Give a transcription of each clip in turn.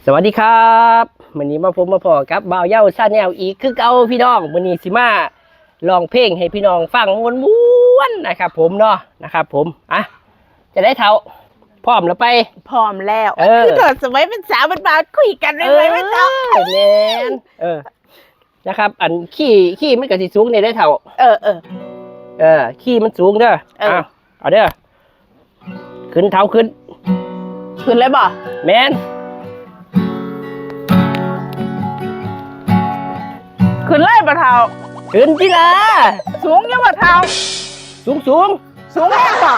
ສະຫວັດດີຄັບ ມື້ນີ້ມາພົບມາພໍ້ກັບບ່າວເຍົາ Channel ອີກຄືເກົ່າພີ່ນ້ອງ. ມື້ນີ້ຊິມາຮ້ອງເພງໃຫ້ພີ່ນ້ອງຟັງມ່ວນໆ ນະຄັບຜົມເນາະ ນະຄັບຜົມ. ອ່ະ ຈະໄດ້ເຖົ້າ ພ້ອມແລ້ວໄປ? ພ້ອມແລ້ວ. ເອີ ຄືຕອນສະໄໝເປັນສາວເປັນບ່າວຄຸຍກັນໄວໆ ເນາະ. ເອີ ແມ່ນ ເອີ ນະຄັບ ອັນຄີ ຄີມັນກະຊິສູງແດ່ເດີ້ເຖົ້າ. ເອີ ເອີ ເອີ ຄີມັນສູງເດີ້. ເອີ ເອົາ ເອົາເດີ້ ຂຶ້ນເຖົ້າ ຂຶ້ນ ຂຶ້ນເລີຍບໍ່? ແມ່ນ ຂຶ້ນເລີຍບໍ່ເຖົ້າ? ຂຶ້ນຕິລະ. ສູງຢູ່ບໍ່ເຖົ້າ? ສູງ ສູງ ສູງແຮງບໍ່?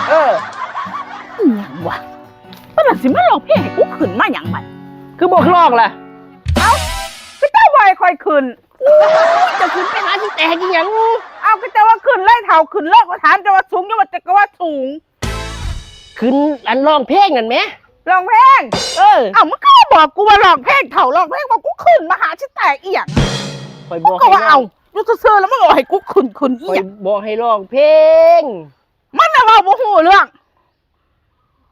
ເອີ ອີ່ຫຍັງວະ? ປານນັ້ນຊິມາຮ້ອງເພງໃຫ້ກູຂຶ້ນມາຫຍັງບັດ? ຄືບໍ່ຮ້ອງລະ? ເອົ້າ ຄືເຈົ້າບໍ່ໃຫ້ຂ້ອຍຂຶ້ນ? ໂອ້ຍ ຈະຂຶ້ນໄປຫາຊິແຕກອີ່ຫຍັງ? ເອົ້າ ກໍເຈົ້າວ່າຂຶ້ນເລີຍເຖົ້າ ຂຶ້ນເລີຍ ຂ້ອຍຖາມເຈົ້າວ່າສູງຢູ່ບໍ່ ເຈົ້າກໍວ່າສູງ. ຂຶ້ນ ອັນຮ້ອງເພງນັ້ນແໝ. ຮ້ອງເພງ? ເອີ ເອົ້າ ມຶງກໍບໍ່ບອກກູວ່າຮ້ອງເພງເຖົ້າ ຮ້ອງເພງບໍ່ ກູຂຶ້ນມາຫາຊິແຕກອີ່ຫຍັງ? ຂ້ອຍບອກ ກູກໍວ່າ ເອົ້າ ຢູ່ຊື່ໆ ແລ້ວມຶງເອົາໃຫ້ກູຂຶ້ນ ຂຶ້ນອີ່ຫຍັງ? ຂ້ອຍບອກໃຫ້ຮ້ອງເພງ. ມັນນະເວົ້າບໍ່ຮູ້ເລື່ອງ.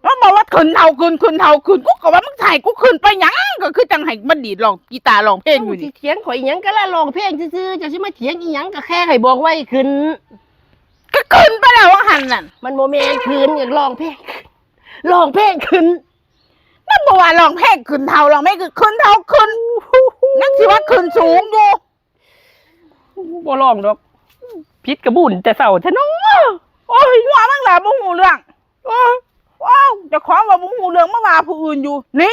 ມັນບອກວ່າຂຶ້ນເຖົ້າຂຶ້ນ ຂຶ້ນເຖົ້າຂຶ້ນ ກູກໍວ່າມຶງຊິໃຫ້ກູຂຶ້ນໄປຫຍັງ? ກໍຄືຈັ່ງໃຫ້ມາດີດຮ້ອງກີຕາຮ້ອງເພງຢູ່ນີ້. ເຈົ້າຊິຖຽງຂ້ອຍອີ່ຫຍັງ? ກະລະຮ້ອງເພງຊື່ໆ ເຈົ້າຊິມາຖຽງອີ່ຫຍັງ? ກະແຄ່ໃຫ້ບອກວ່າໃຫ້ຂຶ້ນ ກະຂຶ້ນໄປແລ້ວວ່າຫັ້ນນັ້ນ. ມັນບໍ່ແມ່ນຂຶ້ນ ຢາກຮ້ອງເພງ ຮ້ອງເພງຂຶ້ນ. ມັນບໍ່ວ່າຮ້ອງເພງຂຶ້ນເຖົ້າ ຮ້ອງເພງຂຶ້ນເຖົ້າຂຶ້ນ ຍັງຊິວ່າຂຶ້ນສູງຢູ່. ບໍ່ຮ້ອງດອກ ຜິດກະບຸນແຕ່ເຊົ້າແທ້ເນາະ. ໂອ້ຍ ຫົວມຶງລະບໍ່ຮູ້ເລື່ອງ. ໂອ້ຍ ວ້າວ ເຈົ້າຂອງວ່າບໍ່ຮູ້ເລື່ອງ ມາວ່າຜູ້ອື່ນຢູ່. ໜີ